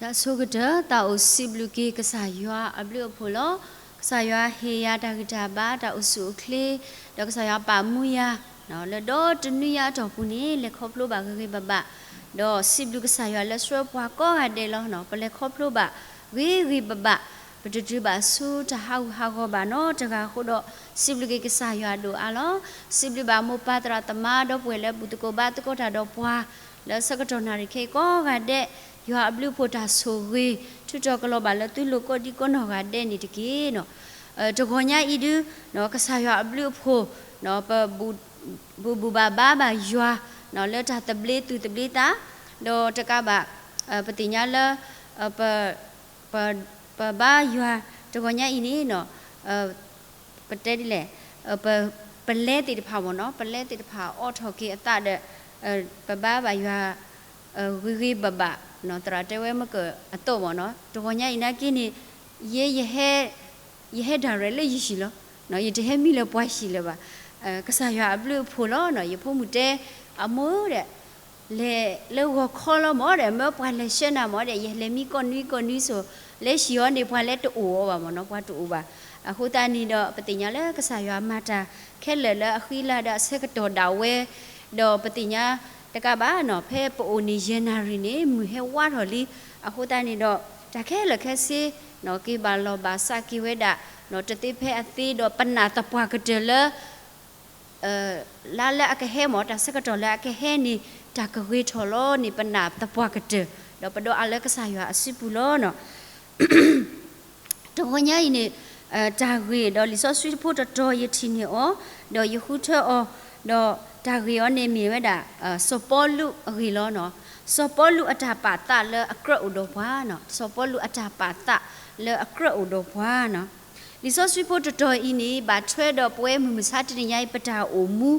တၢ်ဆိကတၢၢ် သးအိၣ်စံးဘျုးက့ၤကစၢ်ယွၤအဘျုးအဖှိၣ်လီၤ. ကစၢ်ယွၤဟ့ၣ်ယၤတၢ်ဂံၢ်တၢ်ဘါ တၢ်အိၣ်ဆူၣ်အိၣ်ချ့, ဒီးကစၢ်ယွၤပာ်မူယၤ လၢဒီတနွံညါအတီၢ်ပူၤန့ၣ် လဲၤခီဖျိဘၣ်ဂ့ၤဂ့ၤဘၣ်ဘၣ်, ဒီးစံးဘျုးကစၢ်ယွၤလၢဆှၢပှၤကိးဂၤဒဲးလီၤ. ပလဲၤခီဖျိဘၣ်ဂ့ၤဂ့ၤဘၣ်ဘၣ်, ပတတုၤဘၣ်ဆူတၢ်ဟးဂူာ်ဟးဂီၤဘၣ်နီတဂၤအဃိဒီး စံးဘျုးက့ၤကစၢ်ယွၤဒိၣ်အါလီၤ. စံးဘျုးဘၣ်မိၢ်ပၢ်သရၣ်သမါဒီပုၢ်ဝဲၢ်လၢဘူၣ်သကိးဘါသကိးတၢ်ဒီးပှၤ လၢဆၢကတီၢ်နၣ်ရံၣ်ခဲအံၤကိးဂၤဒဲး, ယွၤအဘျုးအဖှိၣ်တၢ်ဆိၣ်ဂ့ၤ ထုးထီၣ်ကလီၤဘၣ်လၢသုလိၤကိးဒံကိးနီၢ်ဂၤဒဲးန့ၣ်တက့ၢ်. တဂီၤညါအံၤဒု ကစၢ်ယွၤအဘျုးအဖှိၣ် ပဘူၣ်ဘၣ်ဘါဘၣ်ယွၤ လၢတၢ်သဘျ့သူၣ်သဘျ့သး, ဒီးတကးဘၣ် ပသ့ၣ်ညါလၢ ပ ပဘါယွၤတဂီၤညါအံၤန့ၣ် ပတဲဒ်လဲၣ်, ပလဲသ့ၣ်တဖၣ်မ့ၢ်နီၤ, ပလဲသ့ၣ်တဖၣ်အိးထီၣ်က့ၤအသးဒီး ပဘါဘၣ်ယွၤ ဂ့ၤဂ့ၤဘၣ်ဘၣ်, သရၣ်တဲဝဲမ့ၢ်ကအသိးမ့ၢ်နီၤ, တဂီၤညါအံၤနာ်က့န့ၣ် ယဲ ယဟဲဒၣ်ရဲၣ်လၢယဟံၣ်လီၤ, ယတဟဲမံလၢပှၤဟံၣ်လၢၤဘၣ်. ကစၢ်ယွၤအဘျုးအဖှိၣ်လီၤ. ယဖိမုၣ်တဲ အမိၢ်ဒီး လဲၤလၢဂီၤခီလီၤမ့ၢ်ဒီး မၢပှၤလဲၤဆှၢနၤမ့ၢ်ဒီး ယလဲၤမံကိးနွံကိးနွံစိၤ, လၢဟံၣ်အီၤန့ၣ် ပှၤလဲၤတအိၣ်အီၤဘၣ်မ့ၢ်နီၤ, ပှၤတအိၣ်ဘၣ်. အဃိသတးန့ၣ်ဒီး ပသ့ၣ်ညါလၢကစၢ်ယွၤမၤတၢ်ခဲလၢာ်လၢအဃံလၤဒီးအဆၢကတီၢ်ဒၣ်ဝဲ, ဒီးပသ့ၣ်ညါတကးဘၣ်နီၤ, ဖဲပအိၣ်န့ၣ်ယဲၢ်နၣ်ရံၣ်န့ၣ် မုၢ်ဟဲဝါထီၣ်လံ. အဃိသတးန့ၣ်ဒီး တၢ်ခဲလၢာ်ခဲဆ့ က့ၤဘၣ်လီၢ်ဘၣ်စးက့ၤဝဲဒၣ် တသ့ဖဲအသ့ဒီး ပနာ်သပှၢ်ကတၢၢ်လၢ လါလၢအကဟဲမ့ၢ် တၢ်ဆၢကတီၢ်လၢအကဟဲန့ၣ် တၢ်ကဂ့ၤထီၣ်လီၤန့ၣ် ပနာ်သပှၢ်ကတၢၢ်, ဒီးပဒီးအါလၢကစၢ်ယွၤအစုပူၤလီၤ. တဂီၤညါအံၤန့ၣ် တၢ်ဂ့ၢ်ဒီးလံာ်စီဆှံတဖိတတီၤယထံၣ်န့ၢ်အီၤ, ဒီးယဃုထၢအီၤ, ဒီးတၢ်ဂ့ၢ်အီၤန့ၣ်မ့ၢ်ဝဲဒၣ် စီၤပီလူးအဂ့ၢ်လီၤ. စီၤပီလူးအတၢ်ပာ်သးလၢအကြၢးအိၣ်ဒီးပှၤ, စီၤပီလူးအတၢ်ပာ်သးလၢအကြၢးအိၣ်ဒီးပှၤ လံာ်စီဆှံဖိတတီၤအံၤန့ၣ် ဘၣ်ထွဲဒီးပဝဲမုၢ်မဆါတနံၤညါအံၤ ပတၢ်အိၣ်မူ,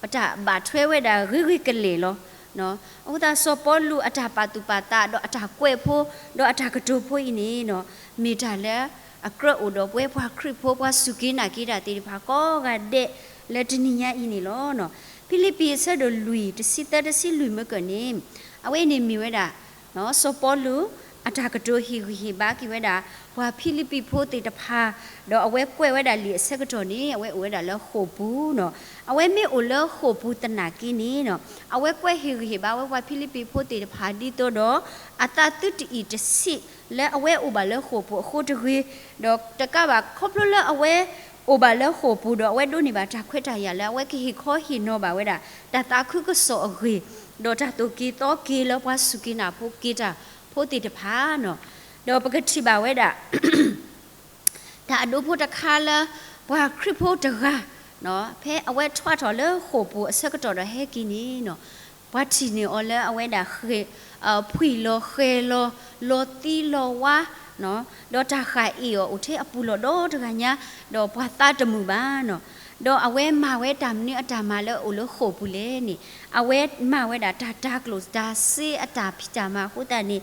ပတၢ်ဘၣ်ထွဲဝဲဒၣ်ဂ့ၤဂ့ၤကလဲာ်လီၤ. အဃိသတး စီၤပီလူးအတၢ်ပာ်သူၣ်ပာ်သး ဒီးအတၢ်ကွဲးဖိ ဒီးအတၢ်ကတိၤဖိအံၤန့ၣ် မ့ၢ်တၢ်လၢအကြၢးအိၣ်ဒီးပဝဲပှၤခရံာ်ဖိ ပှၤစူၢ်က့ၤနာ်က့ၤတၢ်သ့ၣ်တဖၣ်ကိးဂၤဒဲးလၢတနံၤညါအံၤန့ၣ်လီၤ. ဖံလံးပံၤအဆၢဒိၣ်လွံၢ် တဆံသၢ တဆံလွံၢ်မ့ၢ်ကၢၢ်န့ၣ် အဝဲအံၤန့ၣ်မ့ၢ်ဝဲဒၣ် စီၤပီလူး အတၢ်ကတိၤဟ့ၣ်ဂံၢ်ဟ့ၣ်ဘါက့ၤဝဲဒၣ် ပှၤဖံလံးပံၤဖိသ့ၣ်တဖၣ်, ဒီးအဝဲကွဲးဝဲဒၣ်လံာ်အဆၢကတီၢ်န့ၣ် အဝဲအိၣ်ဝဲဒၣ်လၢဃိာ်ပူၤနီၤ. အဝဲမ့ၢ်အိၣ်လၢဃိာ်ပူၤသနာ်က့န့ၣ်နီၤ အဝဲကွဲးဟ့ၣ်ဂံၢ်ဟ့ၣ်ဘါဝဲပှၤဖံလံးပံၤဖိသ့ၣ်တဖၣ်ဒ်သိးဒီး အသးသုတအံၣ်တဆံးလၢအဝဲအိၣ်ဘၣ်လၢဃိာ်ပူၤအဃိတဂ့ၤ, ဒီးတကးဘၣ်ခီဖျိလၢအဝဲ အိၣ်ဘၣ်လၢဃိာ်ပူၤဒီး အဝဲဒိးန့ၢ်ဘၣ်တၢ်ခွဲးတၢ်ယာ်လၢအဝဲကဟ့ၣ်ခီဟ့ၣ်နီၤဘၣ်ဝဲဒၣ် တၢ်သးခုကစီၣ်အဂ့ၢ်, ဒီးတၢ်သိၣ်က့ၤသီက့ၤလၢပှၤစူၢ်က့ၤနာ်ဖိက့ၤတၢ်ဖိသ့ၣ်တဖၣ်နီၤ. ဒီးပကထံၣ်ဘၣ်ဝဲဒၣ် တၢ်အဒိဖိတခါလၢ ပှၤခရံာ်ဖိတဂၤ ဖဲအဝဲထွါထီၣ်လၢဃိာ်ပူၤအဆၢကတီၢ်ဒီးဟဲက့ၤန့ၣ်နီၤ ပှၤထံၣ်န့ၢ်အီၤလၢအဝဲဒၣ် ဃ့ၢ် ဖှံၣ်လီၤဃဲၤလီၤ လီၤသံလီၤဝါ ဒီးတၢ်ဃၢ်အ့ၣ်အီၤအိၣ်ထဲအပူၤလီၤဒီတဂၤညါ, ဒီးပှၤသးတမုာ်ဘၣ်နီၤ. ဒီးအဝဲမၤဝဲတၢ်မနုၤအတၢ်မၤလၢအအိၣ်လၢဃိာ်ပူၤလဲၣ်န့ၣ်, အဝဲမၤဝဲဒၣ်တၢ်တၤကျိၣ်တၤစ့အတၢ်ဖံးတၢ်မၤအဃိသတးန့ၣ်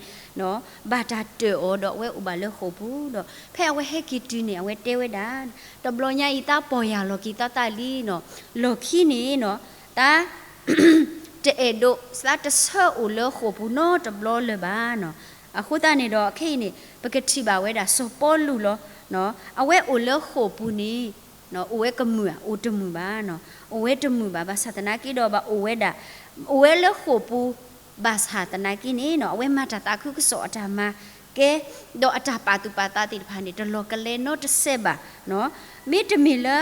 ဘၣ်တၢ်တၢၣ်အီၤဒီးအဝဲအိၣ်ဘၣ်လၢဃိာ်ပူၤဒီး ဖဲအဝဲဟဲက့ၤတုၤန့ၣ် အဝဲတဲဝဲဒၣ် တဘျီညါအံၤသးပီၢ်ယၢ်လီၤက့ၤသးသးလံနီၤ, လီၢ်ခံန့ၣ်နီၤ သး တအဲၣ်ဒိး သးတဆၢအိၣ်လၢဃိာ်ပူၤနီတဘျီလၢၤဘၣ်နီၤ. အဃိသတးန့ၣ်ဒီး ခဲအံၤန့ၣ် ပကထံၣ်ဘၣ်ဝဲဒၣ်စီၤပီလူးလီၤ. အဝဲအိၣ်လၢဃိာ်ပူၤန့ၣ် အိၣ်ဝဲကမုာ်ဧါ, အိၣ်တမုာ်ဘၣ်နီၤ. အိၣ်ဝဲတမုာ်ဘၣ်, ဘၣ်ဆၣ်သနာ်က့ဒီး ဘၣ်အိၣ်ဝဲဒၣ် အိၣ်ဝဲလၢဃိာ်ပူၤ ဘၣ်ဆၣ်သနာ်က့န့ၣ်နီၤ အဝဲမၤတၢ်သးခုကစီၣ်အတၢ်မၤကဲ ဒီးအတၢ်ပာ်သူၣ်ပာ်သးသ့ၣ်တဖၣ်န့ၣ် တလီၤကလဲနီတစဲးဘၣ်နီၤ. မ့တမ့ၢ်လၢ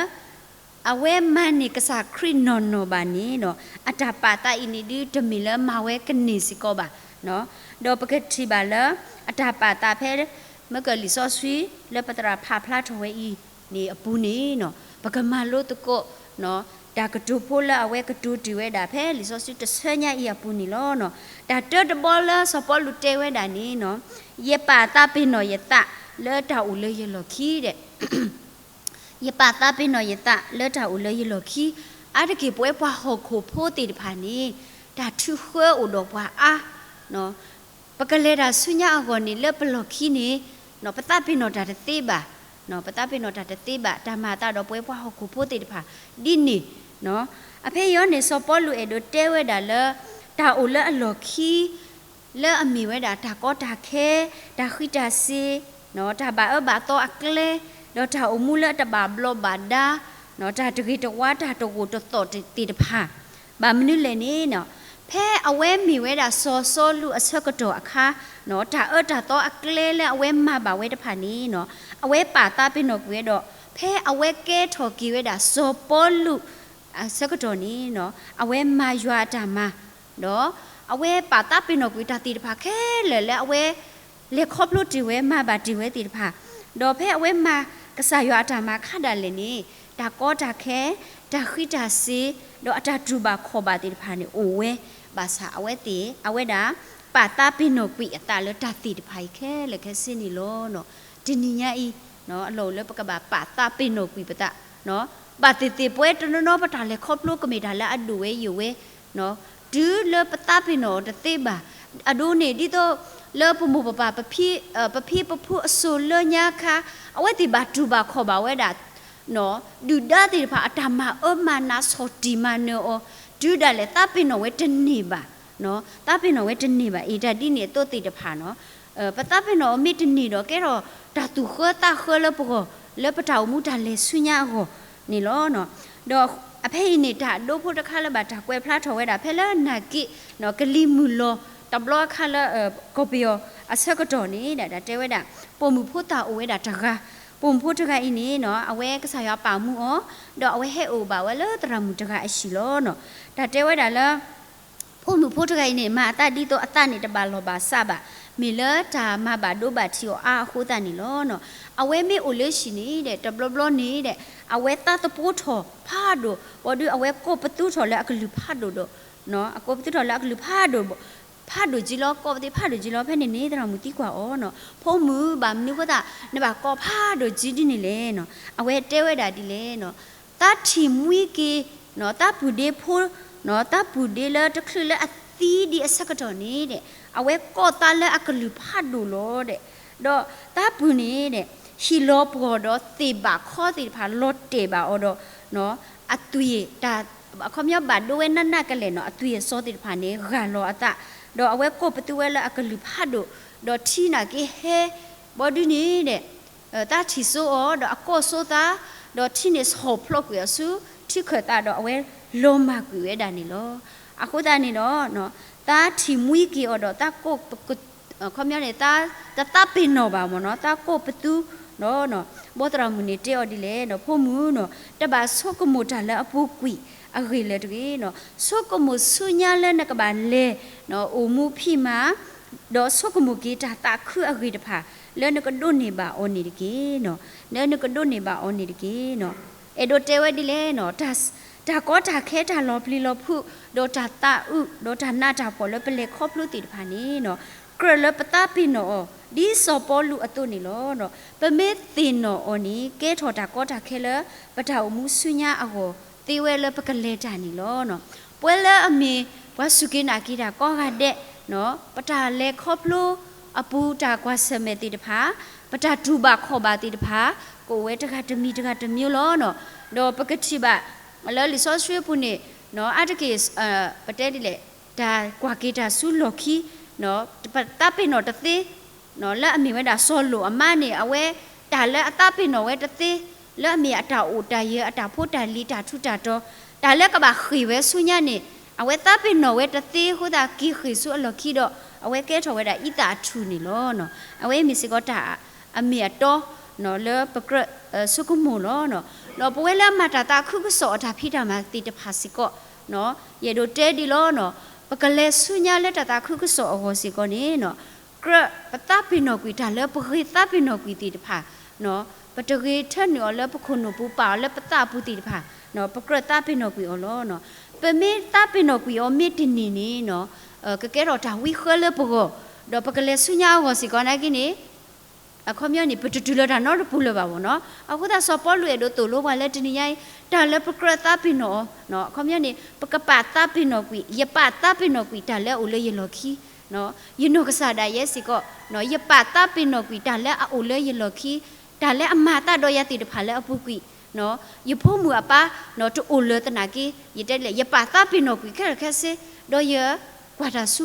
အဝဲမၤန့ၢ်ကစၢ်ခရံာ်နီၢ်နီၢ်ဘၣ်န့ၣ်နီၤ အတၢ်ပာ်သးအံၤန့ၣ်ဒုး တမ့ၢ်လၢမၤဝဲကန့ၢ်စ့ၢ်ကီးဘၣ်နီၤ. ဒီးပကထံၣ်ဘၣ်လၢ အတၢ်ပာ်သးဖဲ မ့ၢ်ကလံာ်စီဆှံ လၢပသရၣ်ဖးဖျါထီၣ်ဝဲအံၤန့ၣ်အပူၤန့ၣ်နီၤ ပကမၤလိသကိးနီၤ တၢ်ကတိၤဖိလၢအဝဲကတိၤတ့ၢ်ဝဲဒၣ်ဖဲလံာ်စီဆှံတဆၢညါအံၤအပူၤန့ၣ်လီၤနီၤ. တၢ်တၢတဘီလၢစီၤပီလူးတဲဝဲဒၣ်န့ၣ်နီၤ ယပာ်သးပ့ၤနီၣ်ယသးလၢတၢ်အိၣ်လၢယလီၢ်ခံဒီး ယပာ်သးပ့ၤနီၣ်ယသးလၢတၢ်အိၣ်လၢယလီၢ်ခံ, အါတက့ၢ်ပဝဲပှၤဟီၣ်ခိၣ်ဖိသ့ၣ်တဖၣ်န့ၣ် တၢ်ထုးဃၢအိၣ်ဒီးပှၤအါ, ပကလဲၤတၢ်ဆူညါအဂီၢ်န့ၣ် လၢပလီၢ်ခံန့ၣ် ပသးပ့ၤနီၣ်တၢ်တသ့ဘၣ်, ပသးပ့ၤနီၣ်တၢ်တသ့ဘၣ်, တၢ်မၤအသးဒီးပဝဲပှၤဟီၣ်ခိၣ်ဖိသ့ၣ်တဖၣ် ဒ်န့ၣ် အဖဲအံၤန့ၣ် စီၤပီလူးအဲၣ်ဒိးတဲဝဲဒၣ်လၢ တၢ်အိၣ်လၢအလီၢ်ခံ လၢအမ့ၢ်ဝဲဒၣ်တၢ်ကီတၢ်ခဲ, တၢ်ဃံးတၢ်စ့ၤ, တၢ်ဘၣ်အၢဘၣ်သီအကျဲ, ဒီးတၢ်အိၣ်မူလၢအတဘၣ်ဘျီးဘၣ်ဒါ, တၢ်တဂ့ၤတဝါ, တၢ်တဂိာ်တသီၣ်သ့ၣ်တဖၣ်, ဘၣ်မနုၤလဲၣ်န့ၣ်, ဖဲအဝဲမ့ၢ်ဝဲဒၣ်စီၤစီလူးအဆၢကတီၢ်အခါ, တၢ်အၢတၢ်သီအကျဲလၢအဝဲမၤဘၣ်ဝဲတဖၣ်န့ၣ်, အဝဲပာ်သးပ့ၤနီၣ်ကွံာ်ဝဲဒီး, ဖဲအဝဲကဲထီၣ်က့ၤဝဲဒၣ်စီၤပီလူးအဆၢကတီၢ်န့ၣ်, အဝဲမၤယွၤအတၢ်မၤ, ဒီးအဝဲပာ်သးပ့ၤနီၣ်ကွံာ်တၢ်သ့ၣ်တဖၣ်ခဲလၢာ်လၢအဝဲ လဲၤခီဖျိတ့ၢ်ဝဲ မၤဘၣ်တ့ၢ်ဝဲသ့ၣ်တဖၣ်, ဒီးဖဲအဝဲမၤကစၢ်ယွၤအတၢ်မၤခါဒၣ်လဲာ်န့ၣ်, တၢ်ကီတၢ်ခဲ, တၢ်ဃံးတၢ်စ့ၤ, ဒီးအတၢ်တူၢ်ဘၣ်ခီၣ်ဘၣ်သ့ၣ်တဖၣ်န့ၣ်အိၣ်ဝဲ, ဘၣ်ဆၣ်အဝဲသ့ၣ် အဝဲဒၣ် ပာ်သးပ့ၤနီၣ်ကွံာ်အသးလၢတၢ်သ့ၣ်တဖၣ်အံၤခဲလၢာ်ခဲဆ့န့ၣ်လီၤ. တနံၤညါအံၤ, အလီၢ်အိၣ်လၢပကဘၣ်ပာ်သးပ့ၤနီၣ်ကွံာ်ပသး, ဘၣ်သ့ၣ်သ့ၣ်ပဝဲတနီၤနီၤ ပတၢ်လဲၤခီဖျိကမ့ၢ်တၢ်လၢအဒိၣ်ဝဲယိာ်ဝဲ တုၤလၢပသးပ့ၤနီၣ်အီၤတသ့ဘၣ်, အဒိန့ၣ် ဒ်သိးလၢပမိၢ်ပပၢ် ပဖံပဖိအစိၤလၢညါခါ, အဝဲသ့ၣ်ဘၣ်တူၢ်ဘၣ်ခီၣ်ဘၣ်ဝဲဒၣ် ဒုၣ်ဒါသ့ၣ်တဖၣ် အတၢ်မၤအၢမၤနးဆီၣ်တံၢ်မၤနၢၤအီၤ, တုၤဒၣ်လဲာ်သးပ့ၤနီၣ်ဝဲတန့ၢ်ဘၣ်, သးပ့ၤနီၣ်ဝဲတန့ၢ်ဘၣ်အံၤ တၢ်ဒ်န့ၣ်အသိးသ့ၣ်တဖၣ်န့ၣ်, ပသးပ့ၤနီၣ်အီၤမ့ၢ်တန့ၢ်ဒီး ကဲထီၣ်တၢ်သူၣ်ဃၢသးဃၢလၢပဂီၢ် လၢပတၢ်အိၣ်မူတၢ်လဲၤဆူညါအဂီၢ်န့ၣ်လီၤ. ဒီးအဖဲအံၤန့ၣ် တၢ်ဒိဖိတခါလၢဘၣ်တၢ်ကွဲးဖျါထီၣ်ဝဲဒၣ် ဖဲလၢနာ်က့ ကလံၤမုၢ်လီၤ တဘျီအခါလၢ ကီၢ်ပယီၤအဆၢကတီၢ်န့ၣ် တၢ်တဲဝဲဒၣ် ပိာ်မုၣ်ဖိသၣ်အိၣ်ဝဲဒၣ်တဂၤ, ပိာ်မုၣ်ဖိတဂၤအံၤန့ၣ် အဝဲကစၢ်ယွၤပာ်မူအီၤ, ဒီးအဝဲဟဲအိၣ်ဘၣ်ဝဲလၢသရၣ်မုၣ်တဂၤအဟံၣ်လီၤ. တၢ်တဲဝဲဒၣ်လၢ ပိာ်မုၣ်ဖိတဂၤအံၤန့ၣ် မၤအသးဒ်သိးအသးန့ၣ်တဘၣ်လီၢ်ဘၣ်စးဘၣ်, မ့ၢ်လၢတၢ်မၤဘၣ်ဒိဘၣ်ထံးအီၤအါအဃိသတးန့ၣ်လီၤ. အဝဲမ့ၢ်အိၣ်လၢဟံၣ်န့ၣ်ဒီး တဘျီဘျီန့ၣ်ဒီး အဝဲသးသပှိထီၣ်ဖးဒိၣ်, ဘၣ်ဒီးအဝဲကိးပသူထီၣ်လၢအကလုၢ်ဖးဒိၣ်ဒီး, အကိးပသူထီၣ်လၢအကလုၢ်ဖးဒိၣ်, ဖးဒိၣ်က့ၤလီၤ, ကိးပသူဖးဒိၣ်က့ၤလီၤ. ဖဲန့ၣ်န့ၣ် သရၣ်မုၣ်သံကွၢ်အီၤန့ၣ်, ဖိမုၣ် ဘၣ်မနုၤအဃိသတး နဘၣ်ကိးဖးဒိၣ်က့ၤဒ်န့ၣ်လဲၣ်န့ၣ်. အဝဲတဲဝဲဒၣ်ဒ်လဲၣ်န့ၣ်, သးထံၣ်မှံက့ၤ သးပုၢ်ဒ့ဖိ, သးပုၢ်ဒ့လၢတချုးလၢအသံဒံးအဆၢကတီၢ်န့ၣ်ဒီး အဝဲကိးသးလၢအကလုၢ်ဖးဒိၣ်လီၤဒီး, ဒီးသးပုၢ်န့ၣ်ဒီး ဟံၣ်လီၤပှီၢ်ဒီးသ့ၣ်ဘၣ်ခီသ့ၣ်တဖၣ်လီၤတဲာ်ဘၣ်အီၤဒီး အသွံၣ်တၢ်, အခီပညီဘၣ်ဒိဝဲနးနးကလဲာ်န့ၣ်, အသွံၣ်အစီသ့ၣ်တဖၣ်န့ၣ် ဂၢ်လီၤအသး, ဒီးအဝဲကိးပသူဝဲလၢအကလုၢ်ဖးဒိၣ်, ဒီးထံနာ်က့ဟဲ, ဘၣ်ဒီးန့ၣ်ဒီး သးထံၣ်စိအီၤ ဒီးအကိးစိသး, ဒီးထံန့ၣ်ဆီၣ်ဖျိးကွံာ်အီၤဆူ ထံခၢၣ်သးဒီးအဝဲလီၤမၢ်ကွံာ်ဝဲဒၣ်န့ၣ်လီၤ. အဃိသတးန့ၣ်ဒီး သးထံၣ်မှံက့ၤအီၤဒီးသးကိး ခီပညီန့ၣ် သးတသးပ့ၤနီၣ်ဘၣ်မ့ၢ်န့ၣ်, သးကိးပသူန့ၣ်, ဘီသရၣ်မုၣ်န့ၣ်တဲအီၤဒ်လဲၣ်န့ၣ်, ဖိမုၣ်န့ၣ်, တဘၣ်ဆိကမိၣ်တၢ်လၢအပူၤကွံာ်အဂ့ၢ်လၢၤတဂ့ၤန့ၣ်, ဆိကမိၣ်ဆူညါလၢနကဘၣ်လဲၤ အိၣ်မူဖံးမၤ, ဒီးဆိကမိၣ်က့ၤတၢ်သးခုအဂ့ၢ်တဖၣ် လၢနကဒိးန့ၢ်ဘၣ်အီၤန့ၣ်တက့ၢ်န့ၣ်, လၢနကဒိးန့ၢ်ဘၣ်အီၤန့ၣ်တက့ၢ်န့ၣ်. အဲၣ်ဒိးတဲဝဲဒ်လဲၣ်န့ၣ်, တၢ်ကီတၢ်ခဲ တၢ်လီၤပျံၤလီၤဖုး ဒီးတၢ်သးအုး ဒီးတၢ်နးတၢ်ဖှီၣ်လၢပလဲၤခီဖျိသ့ၣ်တဖၣ်န့ၣ် ကြၢးလၢပသးပ့ၤနီၣ်အီၤ ဒ်စီၤပီလူးအသိးန့ၣ်လီၤ. ပမ့ၢ်သ့ၣ်နီၣ်အီၤန့ၣ် ကဲထီၣ်တၢ်ကီတၢ်ခဲလၢ ပတၢ်အိၣ်မူဆူညါအဂီၢ် သ့ဝဲလၢပကလဲၤတၢ်န့ၣ်လီၤ. ပဝဲလၢအမ့ၢ်ပှၤစူၢ်က့ၤနာ်က့ၤတၢ်ကိးဂၤဒဲး, ပတၢ်လဲၤခီဖျိအပူၤ တၢ်ကွၢ်ဆၢၣ်မဲာ်သ့ၣ်တဖၣ်, ပတၢ်တူၢ်ဘၣ်ခီၣ်ဘၣ်သ့ၣ်တဖၣ် ကအိၣ်ဝဲတဂၤတမံၤတဂၤတမံၤလီၤ. ဒီးပကထံၣ်ဘၣ် လၢလံာ်စီဆှံအပူၤန့ၣ် အါတက့ၢ် ပတဲဒ်လဲၣ်, တၢ်ကွၢ်က့ၤတၢ်ဆူလီၢ်ခံ ပသးပ့ၤနီၣ်တသ့, လၢအမ့ၢ်ဝဲဒၣ်စီၤလိာ်အမါန့ၣ် အဝဲ တၢ်လၢအသးပ့ၤနီၣ်ဝဲတသ့, လၢအမ့ၢ်အတၢ်အိၣ်တၢ်ယၢၤ အတၢ်ဖိတၢ်လံၤ တၢ်ထူးတၢ်တီၤ, တၢ်လၢကဘၣ်ဃ့ၢ်ဝဲဆူညါန့ၣ် အဝဲသးပ့ၤနီၣ်ဝဲတသ့အဃိသတး က့ၤဃ့ၢ်ဆူအလီၢ်ခံဒီး အဝဲကဲထီၣ်ဝဲဒၣ်အံသၣ်အထူၣ်န့ၣ်လီၤ. အဝဲမ့ၢ်စ့ၢ်ကီးတၢ်အမ့ၢ်အတီ လၢပကြၢးဆိကမိၣ်လီၤ. ဒီးပဝဲလၢအမၤတၢ်သးခုကစီၣ်အတၢ်ဖံးတၢ်မၤသ့ၣ်တဖၣ်စ့ၢ်ကီး ယအဲၣ်ဒိးတဲဒ်လီၤ, ပကလဲၤဆူညါလၢတၢ်သးခုကစီၣ်အဂီၢ်စ့ၢ်ကီးန့ၣ် ကြၢးပသးပ့ၤနီၣ်ကွံာ်တၢ်လၢပဂ့ၤသးပ့ၤနီၣ်ကွံာ်သ့ၣ်တဖၣ်, ပတဂ့ၤထၢနုာ်အီၤလၢပခိၣ်နူာ်ပူၤ ပာ်အီၤလၢပသးပူၤသ့ၣ်တဖၣ်, ပကြၢးသးပ့ၤနီၣ်ကွံာ်အီၤလီၤ. ပမ့ၢ်သးပ့ၤနီၣ်ကွံာ်အီၤမ့ၢ်တန့ၢ်န့ၣ် ကကဲထီၣ်တၢ်ဝံဃၢလၢပဂီၢ်, ဒီးပကလဲၤဆူညါအဂီၢ်စ့ၢ်ကီးနာ်က့န့ၣ် အခီပညီန့ၣ် ပတတုၤလၢတၢ်နီတပူၤလၢၤဘၣ်မ့ၢ်န့ၣ်. အဃိသတးစီၤပီလူးအဲၣ်ဒိးသိၣ်လိပှၤလၢတနံၤညါအံၤ တၢ်လၢပကြၢးသးပ့ၤနီၣ်အီၤ, အခီပညီန့ၣ် ပကပာ်သးပ့ၤနီၣ်ကွံာ်, ယပာ်သးပ့ၤနီၣ်ကွံာ်တၢ်လၢအအိၣ်လၢယလီၢ်ခံ, ယနီၢ်ကစၢ်ဒၣ်ယဲစ့ၢ်ကီး ယပာ်သးပ့ၤနီၣ်ကွံာ်တၢ်လၢအအိၣ်လၢယလီၢ်ခံ, တၢ်လၢအမၤသးဒီးယၤသ့ၣ်တဖၣ်လၢအပူၤကွံာ်, ယဖိမုၣ်အပၢ်တအိၣ်လၢၤသနာ်က့ ယတဲလဲၣ် ယပာ်သးပ့ၤနီၣ်ကွံာ်ခဲလၢာ်ခဲဆ့, ဒီးယကွၢ်တၢ်ဆူ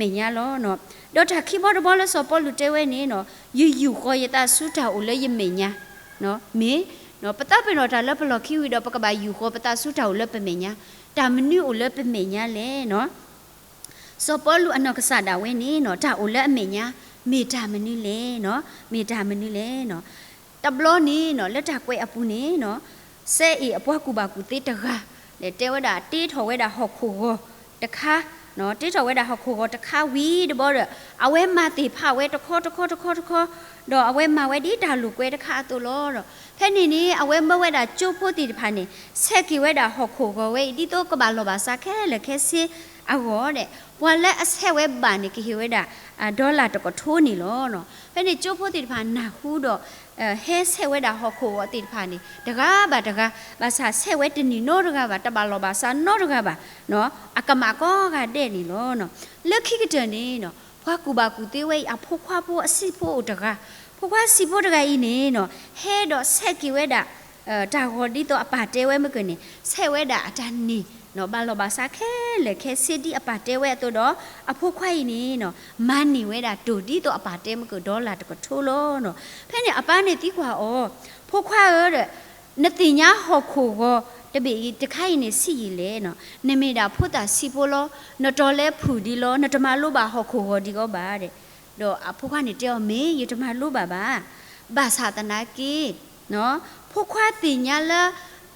မဲာ်ညါလီၤ. ဒီးတၢ်ခံဘီတဘီလၢစီၤပီလူးတဲဝဲန့ၣ်နီၤ, ယယူာ်ဃီၤယသးဆူတၢ်အိၣ်လၢယမဲာ်ညါ, မ့ၢ် ပသးပ့ၤနီၣ်တၢ်လၢပလီၢ်ခံဝံၤဒီး ပကဘၣ်ယူာ်ဃီၤပသးဆူတၢ်အိၣ်လၢပမဲာ်ညါ, တၢ်မနုၤအိၣ်လၢပမဲာ်ညါလဲၣ်နီၤ. စီၤပီလူးအနီၢ်ကစၢ်ဒၣ်ဝဲန့ၣ်နီၤ, တၢ်အိၣ်လၢအမဲာ်ညါ မ့ၢ်တၢ်မနုၤလဲၣ်နီၤ, မ့ၢ်တၢ်မနုၤလဲၣ်နီၤ. တဘျီန့ၣ်နီၤ လၢတၢ်ကွဲးအပူၤန့ၣ်နီၤ, စဲအ့ၣ်အပှၤကူၣ်ဘၣ်ကူၣ်သ့တဂၤ တဲဝဲဒၣ် တ့ထီၣ်ဝဲဒၣ်ဟီၣ်ခိၣ်ဂီၤတခါ, တ့ထီၣ်ဝဲဒၣ်ဟီၣ်ခိၣ်ဂီၤတခါဝံၤတဘျီဒီး အဝဲမၤသ့ၣ်ဖးဝဲတခီတခီတခီတခီ, ဒီးအဝဲမၤဝဲဒ်တၢ်လိာ်ကွဲတခါအသိးလီၤ. ဒီးဖဲန့ၣ်န့ၣ် အဝဲမၢဝဲဒၣ်ကၠိဖိသ့ၣ်တဖၣ်န့ၣ် ဆဲးက့ၤဝဲဒၣ်ဟီၣ်ခိၣ်ဂီၤဝဲအံၤ ဒ်သိးကဘၣ်လီၢ်ဘၣ်စးခဲလၢာ်ခဲဆ့အဂီၢ်ဒီး ပှၤလၢအဆဲးဝဲဘၣ်န့ၣ် ကဟ့ၣ်ဝဲဒၣ် dollar တကထိန့ၣ်လီၤ. ဖဲန့ၣ်ကၠိဖိသ့ၣ်တဖၣ်နၢ်ဟူဒီး ဟဲဆဲးဝဲဒၣ်ဟီၣ်ခိၣ်ဂီၤသ့ၣ်တဖၣ်န့ၣ် တဂၤဘၣ်တဂၤ, ဘၣ်ဆၣ်ဆဲးဝဲတန့ၢ်နီတဂၤဘၣ်, တဘၣ်လီၢ်ဘၣ်စးနီတဂၤဘၣ်, အကမၣ်ကိးဂၤဒဲးန့ၣ်လီၤ. လၢခံကတၢၢ်န့ၣ်နီၤ ပှၤကူၣ်ဘၣ်ကူၣ်သ့ဝဲအံၤ အဖိခွါဖိအဆံးဖိအိၣ်တဂၤ, ဖိခွါဆံးဖိတဂၤအံၤန့ၣ်နီၤ ဟဲဒီးဆဲးက့ၤဝဲဒၣ် တၢ်ဂီၤဒ်သိးအပၢ်တဲဝဲမ့ၢ်ကၢၢ်န့ၣ် ဆဲးဝဲဒၣ်အတၢ်န့ၢ် ဘၣ်လီၢ်ဘၣ်စးခဲလၢာ်ခဲဆ့ဒ်အပၢ်တဲဝဲအသိးဒီး အဖိခွါအံၤန့ၣ်နီၤ မၤန့ၢ်ဝဲဒၣ်တိၢ်ဒ်သိးအပၢ်တဲမ့ၢ်ကၢၢ် dollar တကထိလီၤ. ဖဲန့ၣ်အပၢ်န့ၣ်သံကွၢ်အီၤ, ဖိခွါဧၢဒီး နသ့ၣ်ညါဟီၣ်ခိၣ်ဂီၤတဘ့ၣ်အံၤတခါအံၤန့ၣ်ဆံးယံာ်လဲၣ်နီၤ, နမ့ၢ်ဒၣ်ဖိသၣ်ဆံးဖိလီၤ, နတီၤလဲၤဖုၣ်ဒံးလီၤ, နတမၤလိဘၣ်ဟီၣ်ခိၣ်ဂီၤဒံးအီၤဘၣ်ဒီး, ဒီးအဖိခွါန့ၣ်တဲအီၤ မ့ၢ်ယတမၤလိဘၣ်ဘၣ်, ဘၣ်ဆၣ်သနာ်က့ ဖိခွါသ့ၣ်ညါလၢ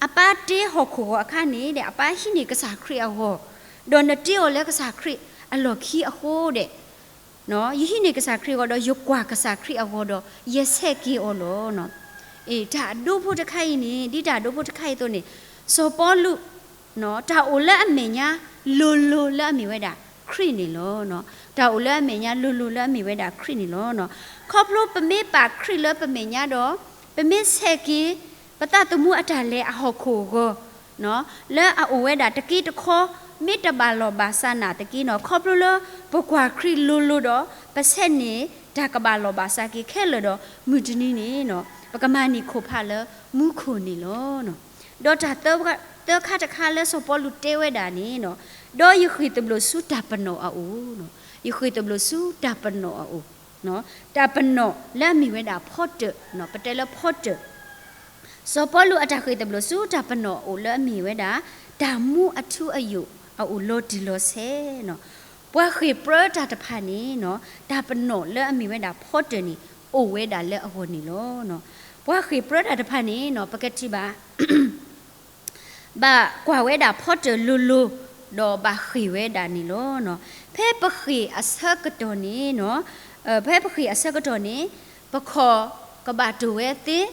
အပၢ်တ့ဟီၣ်ခိၣ်ဂီၤအခါန့ၣ်ဒီး အပၢ်ဟံးန့ၢ်ကစၢ်ခရံာ်အဂီၢ်, ဒီးနတ့အီၤလၢကစၢ်ခရံာ်အလီၢ်ခံအဃိဒီး ယဟံးန့ၢ်ကစၢ်ခရံာ်အဂီၢ်ဒီး ယကွၢ်ကစၢ်ခရံာ်အဂီၢ်ဒီး ယဆဲးက့ၤအီၤလီၤ. အ့ တၢ်အဒိဖိတခါအံၤန့ၣ် ဒ်တၢ်အဒိဖိတခါအံၤအသိးန့ၣ် စီၤပီလူး တၢ်အိၣ်လၢအမဲာ်ညါ လိၤလိၤလၢအမ့ၢ်ဝဲဒၣ်ခရံာ်န့ၣ်လီၤ. တၢ်အိၣ်လၢအမဲာ်ညါ လိၤလိၤလၢအမ့ၢ်ဝဲဒၣ်ခရံာ်န့ၣ်လီၤ. ခီဖျိပမ့ၢ်ပာ်ခရံာ်လၢပမဲာ်ညါဒီး ပမ့ၢ်ဆဲးက့ၤ ပသးသမူအတၢ်လဲၤအဟီၣ်ခိၣ်ဂီၤ လၢအအိၣ်ဝဲဒၣ်တက့တခီ မ့ၢ်တဘၣ်လီၢ်ဘၣ်စးနာ်သက့နီၤ ခီဖျိလၢပကွၢ်ခရံာ်လိၤလိၤဒီး ပဆဲးန့ၢ်တၢ်ကဘၣ်လီၢ်ဘၣ်စးက့ၤခဲလၢာ်ဒီး မုၢ်တနံၤန့ၣ် ပကမၤန့ၢ်ခိၣ်ဖးလၢမူခိၣ်န့ၣ်လီၤ. ဒီးတၢ်သၢခါတခါလၢစီၤပီလူးတဲဝဲဒၣ်န့ၣ် ဒီးယဃ့ၢ်သဘျိးဆူတၢ်ပနီၣ်အအိၣ်, ယဃ့ၢ်သဘျိးဆူတၢ်ပနီၣ်အအိၣ်, တၢ်ပနီၣ်လၢအမ့ၢ်ဝဲဒၣ်ဖီတၢၣ်, ပတဲလၢဖီတၢၣ် စီၤပီလူးအတၢ်ဃ့ၢ်သဘျိးဆူတၢ်ပနီၣ်အအိၣ်လၢအမ့ၢ်ဝဲဒၣ် တၢ်မူအထူအယိာ်အအိၣ်လီၤတံၢ်လီၤဆဲး, ပှၤဃ့ၢ်ပြၢတၢ်တဖၣ်န့ၣ် တၢ်ပနီၣ်လၢအမ့ၢ်ဝဲဒၣ်ဖီတၢၣ်န့ၣ် အိၣ်ဝဲဒၣ်လၢအဂီၢ်န့ၣ်လီၤ. ပှၤဃ့ၢ်ပြၢတၢ်တဖၣ်န့ၣ် ပကထံၣ်ဘၣ် ဘၣ်ကွၢ်ဝဲဒၣ်ဖီတၢၣ်လိၤလိၤ ဒီးဘၣ်ဃ့ၢ်ဝဲဒၣ်န့ၣ်လီၤ. ဖဲပဃ့ၢ်အဆၢကတီၢ်န့ၣ်, ဖဲပဃ့ၢ်အဆၢကတီၢ်န့ၣ် ပခီၣ်ကဘၣ်တိၢ်ဝဲသ့,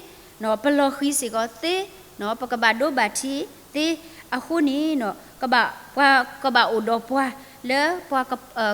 ပလီၢ်ဃံၤစ့ၢ်ကီးသ့, ပကဘၣ်ဒိဘၣ်ထံးသ့, အဃိန့ၣ် ပှၤကဘၣ်အိၣ်ဒီးပှၤလၢပှၤ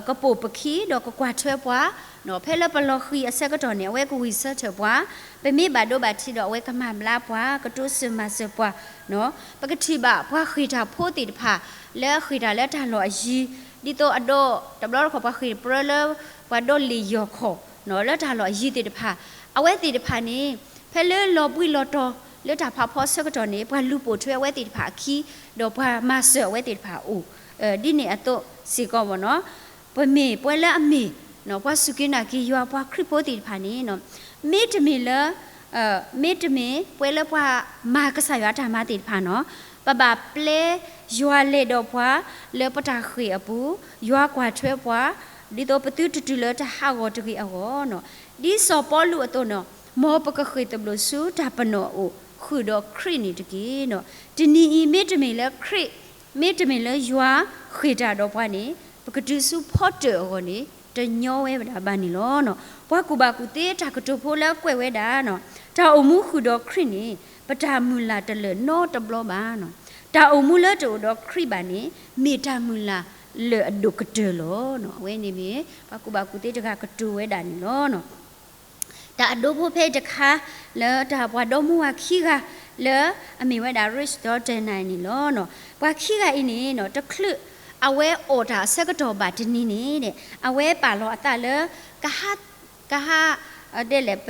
ကပိာ်ပခံဒီးကကွၢ်ထွဲပှၤ, ဖဲလၢပလီၢ်ဃံၤအဆၢကတီၢ်န့ၣ် အဝဲကဝံၢ်ဆၢထၢၣ်ပှၤ, ပမ့ၢ်ဘၣ်ဒိဘၣ်ထံးဒီးအဝဲကမၤဘျါပှၤ, ကတိစၢၤမၤစၢၤပှၤ, ပကထံၣ်ဘၣ်ပှၤဃ့ၢ်တၢ်ဖိသ့ၣ်တဖၣ် လၢအဃ့ၢ်တၢ်လၢတၢ်လီၢ်အယံၤ, ဒ်သိးအဒီး တဘျီတခီၣ်ပှၤဃ့ၢ်ပြၢလၢ ပှၤဒီးလ့ၣ်ယီၢ်ခီၣ် လၢတၢ်လီၢ်အယံၤသ့ၣ်တဖၣ်, အဝဲသ့ၣ်တဖၣ်န့ၣ် ဖဲလၢလီၤဘှံးလီၤတီၤ လၢတၢ်ဖးဖီဆၢကတီၢ်န့ၣ် ပှၤလူၤပိာ်ထွဲအဝဲသ့ၣ်တဖၣ်အခံ, ဒီးပှၤမၤစၢၤအဝဲသ့ၣ်တဖၣ်အအိၣ်, ဒ်န့ၣ်အသိးစ့ၢ်ကီးမ့ၢ်နီၤ, ပမ့ၢ်ပှၤလၢအမ့ၢ် ပှၤစူၢ်က့ၤနာ်က့ၤယွၤပှၤခရံာ်ဖိသ့ၣ်တဖၣ်န့ၣ် မ့တမ့ၢ်လၢ မ့တမ့ၢ်ပှၤလၢပှၤမၤကစၢ်ယွၤအတၢ်မၤသ့ၣ်တဖၣ်နီၤ, ပဘၣ်ပျဲယွၤလဲၤဒီးပှၤ လၢပတၢ်ဃ့ၢ်အပူၤ, ယွၤကွၢ်ထွဲပှၤ ဒ်သိးပသုတတုၤလၢတၢ်ဟးဂီၤတဂ့ၤအဂီၢ်, ဒ်စီၤပီလူးအသိးန့ၣ် မ်ပကဃ့ၢ်သဘျိးဆူတၢ်ပနီၣ်အအိၣ် ဃုာ်ဒီးခရံာ်န့ၣ်တက့ၢ်. တနံၤအံၤ မ့တမ့ၢ်လၢခရံာ် မ့တမ့ၢ်လၢယွၤဃ့ၢ်တၢ်ဒီးပှၤန့ၣ် ပကတုၤဆူဖီတၢၣ်အဂီၢ်န့ၣ် တညီဝဲဒၣ်ဘၣ်န့ၣ်လီၤ. ပှၤကူၣ်ဘၣ်ကူၣ်သ့တၢ်ကတိၤဖိလၢကွဲးဝဲဒၣ်, တၢ်အိၣ်မူဃုာ်ဒီးခရံာ်န့ၣ် ပတၢ်မုၢ်လၢ်တလၢာ်နီတဘျီဘၣ်. တၢ်အိၣ်မူလၢတအိၣ်ဒီးခရံာ်ဘၣ်န့ၣ် မ့ၢ်တၢ်မုၢ်လၢ်လၢာ်အဒိၣ်ကတၢၢ်လီၤ. အဝဲန့ၣ်မ့ၢ် ပှၤကူၣ်ဘၣ်ကူၣ်သ့တဂၤကတိၤဝဲဒၣ်န့ၣ်လီၤ. တၢ်အဒိဖိဖဲတခါ လၢတၢ်ပှၤဒီမါဝၤခံဂၤ လၢအမ့ၢ်ဝဲဒၣ် Rich Dawson န့ၣ်လီၤ. ပှၤခံဂၤအံၤန့ၣ် တချုးအဝဲအီၣ်တၢ်အဆၢကတီၢ်ဘၣ်တနံၤန့ၣ် အဝဲပာ်လီၤအသးလၢ ကဟး ကဟး ဒ်လဲၣ်,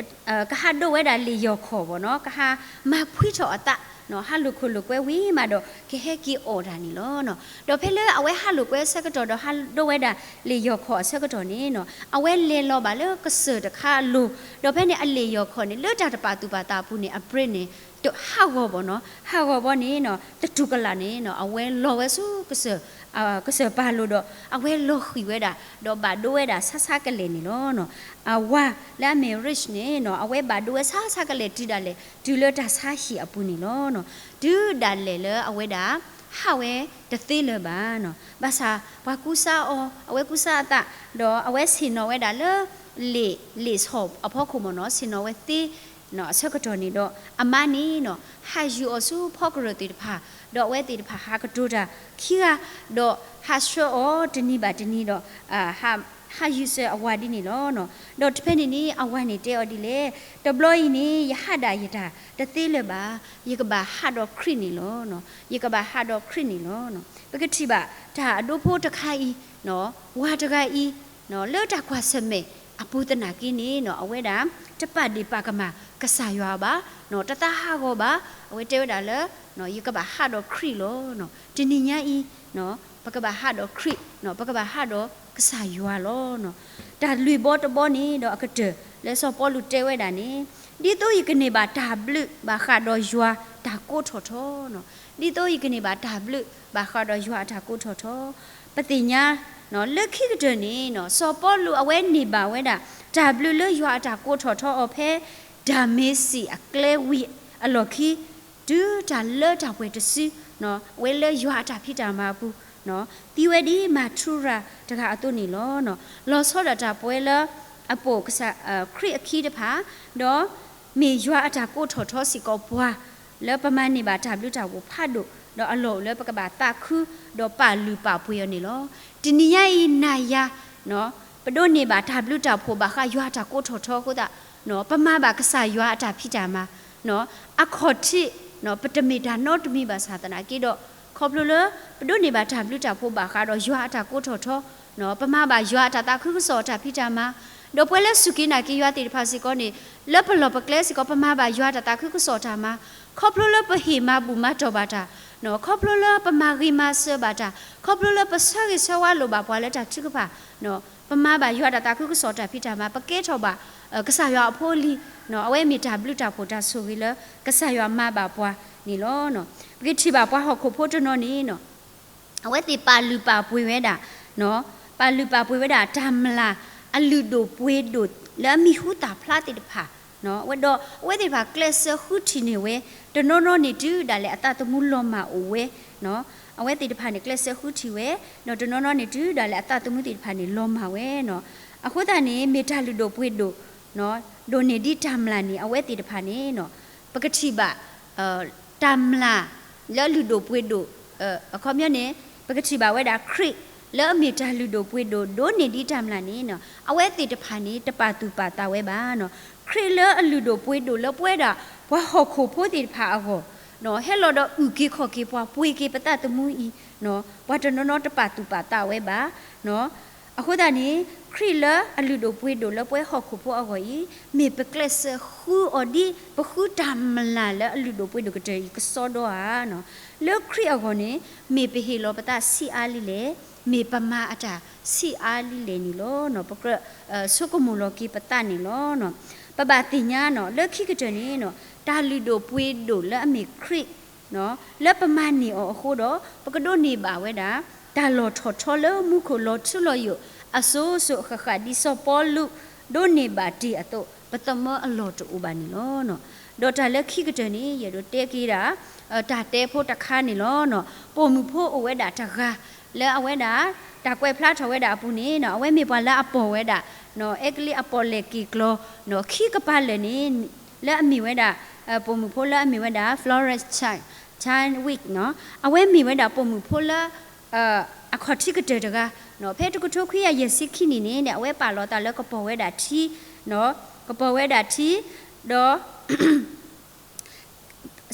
ကဟးဒိးဝဲဒၣ်လံာ်ယီၢ်ခီၣ်ဘၣ်နီၤ, ကဟးမၤဖှံထီၣ်အသး, ဟးလိာ်ခိၣ်လိာ်ကွဲဝံၤမးဒီး ကဟဲက့ၤအီၣ်တၢ်န့ၣ်လီၤ. ဒီးဖဲလၢအဝဲဟးလိာ်ကွဲအဆၢကတီၢ်ဒီးဟးဒိးဝဲဒၣ်လံာ်ယီၢ်ခီၣ်အဆၢကတီၢ်န့ၣ်နီၤ, အဝဲလဲၤလီၤဘၣ်လၢကစၢၢ်တခါအလိၤ, ဒီးဖဲန့ၣ်အလံာ်ယီၢ်ခီၣ်န့ၣ် လၢတၢ်တပာ်သူၣ်ပာ်သးအပူၤန့ၣ် အ break န့ၣ် ဟးဂီၤဘၣ်နီၤ, ဟးဂီၤဘၣ်န့ၣ်နီၤ, တတူၢ်ကလာ်န့ၣ်နီၤ, အဝဲလီၤဝဲဆူကစၢၢ် ကစၢၢ်ပၤလိၤဒီး အဝဲလီၤဃံၤဝဲဒၣ်, ဒီးဘၣ်ဒိဝဲဒၣ်ဆါဆါကလဲာ်န့ၣ်လီၤ. အဝၤလၢအမ့ၢ် Rich န့ၣ်နီၤ, အဝဲဘၣ်ဒိဝဲဆါဆါကလဲာ်တုၤဒၣ်လဲာ် တုၤလၢတၢ်ဆါဟံၣ်အပူၤန့ၣ်လီၤ. တုၤဒၣ်လဲာ်လၢအဝဲဒၣ် ဟးဝဲတသ့လၢၤဘၣ်နီၤ, ဘၣ်ဆၣ်ပှၤကူစါအီၤ, အဝဲကူစါအသး, ဒီးအဝဲဆ့ၣ်နီၤဝဲဒၣ်လၢ လံာ်, လံာ်ဆီၣ်အဖီခိၣ်မ့ၢ်နီၤ, ဆ့ၣ်နီၤဝဲသ့ အဆၢကတီၢ်န့ၣ်ဒီး အမါန့ၣ်နီၤ, ဟးယုၢ်အီၤဆူဖီကရၢၢ်သ့ၣ်တဖၣ်, ဒီးအဝဲသ့ၣ်တဖၣ်ဟးကတိၤတၢ်ခံဂၤ, ဒီးဟးဆှၢအီၤတနံၤဘၣ်တနံၤဒီး ဟးယုၢ်ဆၢအဝၤဒ်န့ၣ်လီၤ. ဒီးဖဲန့ၣ်န့ၣ် အဝၤန့ၣ်တဲအီၤဒ်လဲၣ်, တဘျီအံၤန့ၣ် ယဟးဒၣ်ယတၢ်တသ့လၢၤဘၣ်, ယကဘၣ်ဟးဒီးခရံာ်န့ၣ်လီၤ. ယကဘၣ်ဟးဒီးခရံာ်န့ၣ်လီၤ. ပကထံၣ်ဘၣ်တၢ်အဒိဖိတခါအံၤ, ဝၤတဂၤအံၤ လၢတၢ်ကွၢ်ဆၢၣ်မဲာ်အပူၤသနာ်က့န့ၣ်နီၤ, အဝဲဒၣ် တပာ်ဒ့ၣ်ပာ်ကမၣ်ကစၢ်ယွၤဘၣ်, တသးဟးဂီၤဘၣ်, အဝဲတဲဝဲဒၣ်လၢ ယကဘၣ်ဟးဒီးခရံာ်လီၤ. တနံၤညါအံၤ ပကဘၣ်ဟးဒီးခရံာ်, ပကဘၣ်ဟးဒီးကစၢ်ယွၤလီၤ. တၢ်လွံၢ်ဘီတဘီန့ၣ်ဒီးအကတၢၢ် လၢစီၤပီလူးတဲဝဲဒၣ်န့ၣ်, ဒ်သိးယကန့ၢ်ဘၣ်တၢ်ဘျုးဘၣ်ဃးဒီးယွၤတၢ်ကိးထီၣ်ထီ, ဒ်သိးယကန့ၢ်ဘၣ်တၢ်ဘျုးဘၣ်ဃးဒီးယွၤအတၢ်ကိးထီၣ်ထီ, ပသ့ၣ်ညါ လၢခံကတၢၢ်န့ၣ် စီၤပီလူးအဝဲန့ၢ်ဘၣ်ဝဲဒၣ် တၢ်ဘျုးလၢယွၤအတၢ်ကိးထီၣ်ထီအီၤဖဲ ဒၤမ့းစံးအကျဲဝံၤအလီၢ်ခံ တုၤတၢ်လၢတၢ်ပှဲၤတစု အဝဲလၢယွၤအတၢ်ဖံးတၢ်မၤအပူၤ သံဝဲဒ်မၤထူရၤတဂၤအသိးန့ၣ်လီၤ. လီၤဆီဒၣ်တၢ်ပဝဲလၢ အပိာ်ကစၢ် ခရံာ်အခံတဖၣ်, ဒီးမ့ၢ်ယွၤအတၢ်ကိးထီၣ်ထီစ့ၢ်ကီးပှၤ လၢပမၤန့ၢ်ဘၣ်တၢ်ဘျုးတၢ်ဖှိၣ်ဖးဒိၣ်, ဒီးအလီၢ်အိၣ်လၢပကဘၣ်သးခု ဒီးပာ်လုၢ်ပာ်ပှ့ၤအီၤန့ၣ်လီၤ. တနံၤညါအံၤနၤယၤ ပဒိးန့ၢ်ဘၣ်တၢ်ဘျုးတၢ်ဖှိၣ်ဘၣ်ဃးယွၤအတၢ်ကိးထီၣ်ထီအဃိသတး ပမၤဘၣ်ကစၢ်ယွၤအတၢ်ဖံးတၢ်မၤ အခီၣ်ထံး ပတမ့ၢ်တၢ်နီတမံၤဘၣ်ဆၣ်သနာ်က့ဒီး ခီဖျိလၢ ပဒိးန့ၢ်ဘၣ်တၢ်ဘျုးတၢ်ဖှိၣ်ဘၣ်ဃးဒီးယွၤအတၢ်ကိးထီၣ်ထီ, ပမၤဘၣ်ယွၤအတၢ်သးခုကစီၣ်အတၢ်ဖံးတၢ်မၤ, ဒီးပှၤလၢစူၢ်က့ၤနာ်က့ၤယွၤသ့ၣ်တဖၣ်စ့ၢ်ကီးန့ၣ် လၢပလီၢ်ပကျဲစ့ၢ်ကီး ပမၤဘၣ်ယွၤအတၢ်သးခုကစီၣ်တၢ်မၤ, ခီဖျိလၢပဟ့ၣ်မၤဘူၣ်မၤတီၢ်ဘၣ်တၢ်, ခီဖျိလၢပမၤဂ့ၤမၤစၢၤဘၣ်တၢ်, ခီဖျိလၢပဆၢဂ့ၤဆၢဝါလိာ်ဘၣ်ပှၤလၢတၢ်ထုကဖၣ် ပမၤဘၣ်ယွၤတၢ်သးခုကစီၣ်တၢ်ဖံးတၢ်မၤ, ပကဲထီၣ်ဘၣ် ကစၢ်ယွၤအဖိအလံၤ, အဝဲမ့ၢ်တၢ်ဘျုးတၢ်ဖှိၣ်တၢ်ဆိၣ်ဂ့ၤလၢကစၢ်ယွၤမၤဘၣ်ပှၤန့ၣ်လီၤ. ပကထံၣ်ဘၣ်ပှၤဟီၣ်ခိၣ်ဖိတနီၤန့ၣ် အဝဲသ့ၣ်ပာ်လုၢ်ပာ်ပှ့ၤဝဲဒၣ်, ပာ်လုၢ်ပာ်ပှ့ၤဝဲဒၣ်တၢ်မျၢ် အလုၢ်ဒိၣ်ပှ့ၤဒိၣ်လၢအမံၤဟူသၣ်ဖျါသ့ၣ်တဖၣ်, ဝဲဒီးအဝဲသ့ၣ်တဖၣ်ကျဲးစၢးဃုထံၣ်န့ၢ်ဝဲ, တနီၤနီၤန့ၣ်တုၤဒၣ်လဲာ်အသးသမူလီၤမၢ်အိၣ်ဝဲ, အဝဲသ့ၣ်တဖၣ်န့ၣ်ကျဲးစၢးဃုထံၣ်ဝဲ, ဒီးတနီၤနီၤန့ၣ်တုၤဒၣ်လဲာ်အသးသမူသ့ၣ်တဖၣ်န့ၣ်လီၤမၢ်ဝဲနီၤ. အဃိသတးန့ၣ် မ့ၢ်တၢ်လုၢ်ဒိၣ်ပှ့ၤဒိၣ် ဒိၣ်န့ၢ်ဒ်တၢ်မျၢ်န့ၣ် အဝဲသ့ၣ်တဖၣ်န့ၣ် ပကထံၣ်ဘၣ် တၢ်မျၢ်လၢအလုၢ်ဒိၣ်ပှ့ၤဒိၣ်, အခီပညီန့ၣ် ပကထံၣ်ဘၣ်ဝဲဒၣ်ခရံာ်လၢအမ့ၢ်တၢ်လုၢ်ဒိၣ်ပှ့ၤဒိၣ် ဒိၣ်န့ၢ်ဒ်တၢ်မျၢ်န့ၣ် အဝဲသ့ၣ်တဖၣ်န့ၣ် တပာ်သူၣ်ပာ်သးဝဲဘၣ်. ခရံာ်လၢအလုၢ်ဒိၣ်ပှ့ၤဒိၣ်လၢပဝဲဒၣ် ပှၤဟီၣ်ခိၣ်ဖိသ့ၣ်တဖၣ်အဂီၢ် ဟဲလီၤဒီးအုၣ်က့ၤခီၣ်က့ၤပှၤ ပှ့ၤက့ၤပသးသမူအံၤ ပှၤတနီၤနီၤတပာ်သူၣ်ပာ်သးဝဲဘၣ်. အဃိသတးန့ၣ် ခရံာ်လၢအလုၢ်ဒိၣ်ပှ့ၤဒိၣ်လၢပဝဲဟီၣ်ခိၣ်ဖိအဂီၢ်အံၤ မ့ၢ်ပကျဲးစၢးဃုအီၤဒ် ပဃုတၢ်မျၢ်လၢအလုၢ်ဒိၣ်ပှ့ၤဒိၣ်ကတၢၢ်အံၤကစီဒီဧါ. လၢခရံာ်အဂီၢ်န့ၣ် မ့ၢ်ပဟ့ၣ်လီၤပသးဆံးအါလံလဲၣ်, မ့ၢ်ပမၤအတၢ်ဆံးအါလံလဲၣ်န့ၣ်လီၤ. ပကြၢးဆိကမိၣ်လီၤက့ၤပသးန့ၣ်လီၤ. ပဘၣ်သ့ၣ်ညါနီၤ လၢခံကတၢၢ်န့ၣ် တၢ်လုၢ်ဒိၣ်ပှ့ၤဒိၣ်လၢအမ့ၢ်ခရံာ် လၢပမၤန့ၢ်အီၤအဃိဒီး ပကဒိးန့ၢ်ဘၣ်ဝဲဒၣ် တၢ်လီၢ်ထီၣ်ထီလၢမူခိၣ်လီၤထူလီၤယိာ် အစိၤစိၤအဃၣ်ဃၣ် ဒ်စီၤပီလူး ဒိးန့ၢ်ဘၣ်တ့ၢ်အသိး ပသမၢအလီၢ်တအိၣ်ဘၣ်န့ၣ်လီၤ. ဒီးတၢ်လၢခံကတၢၢ်န့ၣ် ယအဲၣ်ဒိးတဲက့ၤဒၣ် တၢ်တဲဖိတခါန့ၣ်လီၤ. ပိာ်မုၣ်ဖိအိၣ်ဝဲဒၣ်တဂၤ လၢအဝဲဒၣ် တၢ်ကွဲးဖျါထီၣ်ဝဲဒၣ်အပူၤန့ၣ် အဝဲမ့ၢ်ပှၤလၢအပိာ်ဝဲဒၣ် အဲကလံးအပီၣ်လဲၣ်က့ၤကျီၤ ခံကပၤလၢာ်န့ၣ် လၢအမ့ၢ်ဝဲဒၣ် ပိာ်မုၣ်ဖိလၢအမ့ၢ်ဝဲဒၣ် Florence Chadwick နီၤ, အဝဲမ့ၢ်ဝဲဒၣ်ပိာ်မုၣ်ဖိလၢ အခီၣ်ထံးကတၢၢ်တဂၤ, ဖဲတကထိခွံကယၤယဲၢ်ဆံခံနံၣ်န့ၣ် အဝဲပာ်လီၤသးလၢကပီၤဝဲဒၣ်ထံ, ကပီၤဝဲဒၣ်ထံ, ဒီး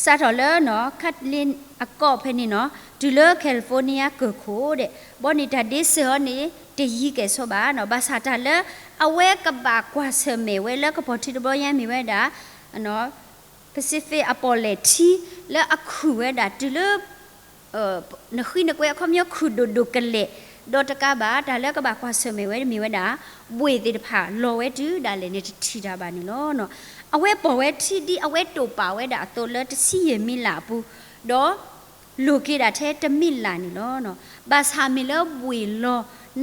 စးထီၣ်လၢ Kathleen အကီၢ်ဖဲန့ၣ်နီၤ တုၤလၢ California ကၢၢ်ခိၣ်ဒဲး, ဘီန့ၣ်တၢ်ဒ့စၢၤအီၤန့ၣ် တယံၤကဲၣ်ဆိးဘၣ်နီၤ. ဘၣ်ဆၣ်တၢ်လၢအဝဲကဘၣ်ကွၢ်ဆၢၣ်မဲာ်ဝဲလၢကပီၤထံတဘျီညါမ့ၢ်ဝဲဒၣ် Pacific အပီၣ်လဲၣ်ထံလၢအခုၣ်ဝဲဒၣ်တုၤလၢ နဃံနကွဲ အခီပညီခုၣ်ဒိၣ်ဒိၣ်ကလဲာ်, ဒီးတကးဘၣ် တၢ်လၢကဘၣ်ကွၢ်ဆၢၣ်မဲာ်ဝဲမ့ၢ်ဝဲဒၣ် ဘှ့ၣ်သ့ၣ်တဖၣ်လီၤဝဲတုၤဒၣ်လဲာ်န့ၣ် တထံၣ်တၢ်ဘၣ်န့ၣ်လီၤ. အဝဲပီၣ်ဝဲထံဒ်အဝဲတိာ်ပာ်ဝဲဒၣ်အသိးလၢတဆံယဲၢ်မံလၣ်အပူၤ, ဒီး လိၣ်က့ၤဒၣ်ထဲတမံလၣ်န့ၣ်လီၤ. ဘၣ်ဆၣ်မ့ၢ်လၢဘှ့ၣ်လီၤ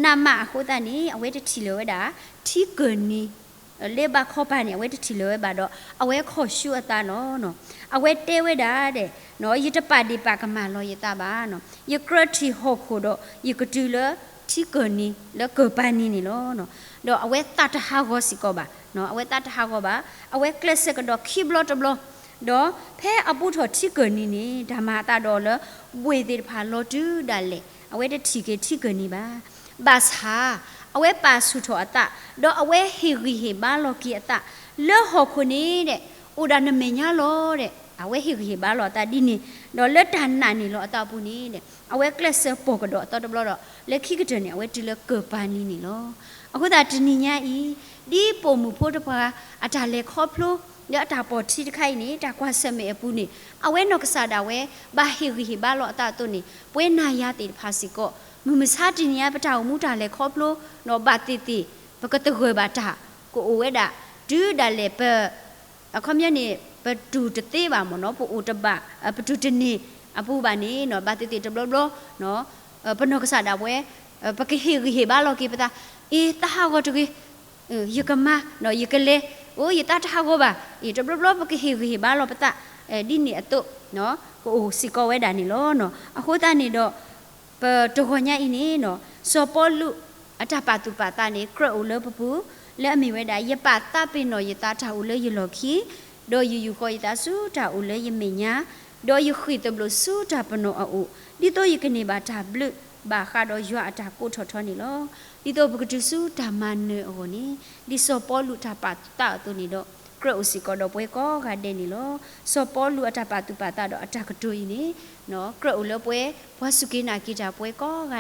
နးမးအဃိသတးန့ၣ် အဝဲတထံၣ်လၢၤဝဲဒၣ် ထံကၢၢ်နံၤ လၢဘၣ်ခီပၤန့ၣ် အဝဲတထံၣ်လၢၤဝဲဘၣ်ဒီး အဝဲခီၣ်ဆူအသးလီၤ. အဝဲတဲဝဲဒၣ်ဒီး ယတပာ်ဒ့ၣ်ပာ်ကမၣ်လီၤယသးဘၣ်. ယကြၢးထံၣ်ဟီၣ်ခိၣ်ဒီး ယကတုၤလၢထံကၢၢ်နံၤ လၢကၢၢ်ပၤနံၤန့ၣ်လီၤ. ဒီးအဝဲသးတဟးဂီၤစ့ၢ်ကီးဘၣ်, အဝဲသးတဟးဂီၤဘၣ်, အဝဲကျဲးစၢးကဒီးခံဘျီတဘျီ, ဒီးဖဲအပူထီၣ်ထံကၢၢ်နံၤန့ၣ် တၢ်မၤအသးဒီးလၢ ဘှ့ၣ်သ့ၣ်တဖၣ်လီၤတုၤဒၣ်လဲာ် အဝဲတထံၣ်က့ၤထံကၢၢ်နံၤဘၣ်. ဘၣ်ဆၣ် အဝဲပာ်ဆူၣ်ထီၣ်အသး ဒီးအဝဲဟ့ၣ်ဂံၢ်ဟ့ၣ်ဘါလီၤက့ၤအသး လၢဟီၣ်ခိၣ်န့ၣ်ဒီး အိၣ်ဒၣ်နမဲာ်ညါလီၤဒီး အဝဲဟ့ၣ်ဂံၢ်ဟ့ၣ်ဘါလီၤအသးဒ်န့ၣ်, ဒီးလၢတၢ်နာ်န့ၢ်လီၤအသးအပူၤန့ၣ်ဒီး အဝဲကျဲးစၢးပီၢ်ကဒီးအသီတဘျီဒီး လၢခံကတၢၢ်န့ၣ် အဝဲတုၤလၢကၢၢ်ပၤနံၤန့ၣ်လီၤ. အဃိသတးတနံၤညါအံၤ ဒ်ပိာ်မုၣ်ဖိတပှၤ အတၢ်လဲၤခီဖျိ လၢအတၢ်ပီၢ်ထံတခါအံၤန့ၣ် တၢ်ကွၢ်ဆၢၣ်မဲာ်အပူၤန့ၣ် အဝဲနီၢ်ကစၢ်ဒၣ်ဝဲ ဘၣ်ဟ့ၣ်ဂံၢ်ဟ့ၣ်ဘါလီၤအသးအသိးန့ၣ် ပဝဲနၤယၤသ့ၣ်တဖၣ်စ့ၢ်ကီး မုၢ်မဆါတနံၤညါ ပတၢ်အိၣ်မူတၢ်လဲၤခီဖျိ ဒီးဘၣ်သ့ၣ်သ့ၣ် ပကသဂၢၢ်ဘၣ်တၢ်ကအိၣ်ဝဲဒၣ် တုၤဒၣ်လဲာ်ပ အခီပညီန့ၣ် ပတူၢ်တသ့ဘၣ်မ့ၢ်နီၤ, ပအိၣ်တဘၣ် ပတူၢ်တန့ၢ်အပူၤဘၣ်န့ၣ် ဘၣ်သ့ၣ်သ့ၣ်တဘျီဘျီ ပနီၢ်ကစၢ်ဒၣ်ဝဲ ပကဟ့ၣ်ဂံၢ်ဟ့ၣ်ဘါလီၤက့ၤပသး, အ့ သးဟးဂီၤတဂ့ၤ, ယကမၤ ယကလဲၤ, အိ ယသးတဟးဂီၤဘၣ်, အ့ တဘျီဘျီပကဟ့ၣ်ဂံၢ်ဟ့ၣ်ဘါလီၤပသး ဒ်န့ၣ်အသိး ကအိၣ်စ့ၢ်ကီးဝဲဒၣ်န့ၣ်လီၤ. အဃိသတးန့ၣ်ဒီး ပတဂီၤညါအံၤန့ၣ် စီၤပီလူးအတၢ်ပာ်သူၣ်ပာ်သးန့ၣ် ကြၢးအိၣ်လၢပပူၤ လၢအမ့ၢ်ဝဲဒၣ် ယပာ်သးပ့ၤနီၣ်ယသးတၢ်အိၣ်လၢယလီၢ်ခံ, ဒီးယယူာ်ဃီၤယသးဆူတၢ်အိၣ်လၢယမဲာ်ညါ, ဒီးယဃ့ၢ်သဘျိးဆူတၢ်ပနီၣ်အအိၣ်, ဒ်သိးယကန့ၢ်ဘၣ်တၢ်ဘျုးဘၣ်ဃးဒီးယွၤအတၢ်ကိးထီၣ်ထီန့ၣ်လီၤ. ဒ်သိးပကတုၤဆူတၢ်မၤနၢၤအဂီၢ်န့ၣ် ဒ်စီၤပီလူးတၢ်ပာ်သးအသိးန့ၣ်ဒီး ကြၢးအိၣ်စ့ၢ်ကီးဒီးပှၤကိးဂၤဒဲးန့ၣ်လီၤ. စီၤပီလူးအတၢ်ပာ်သူၣ်ပာ်သးဒီးအတၢ်ကတိၤအံၤန့ၣ် ကြၢးအိၣ်လၢပှၤ ပှၤစူၢ်က့ၤနာ်က့ၤတၢ်ပှၤကိးဂၤ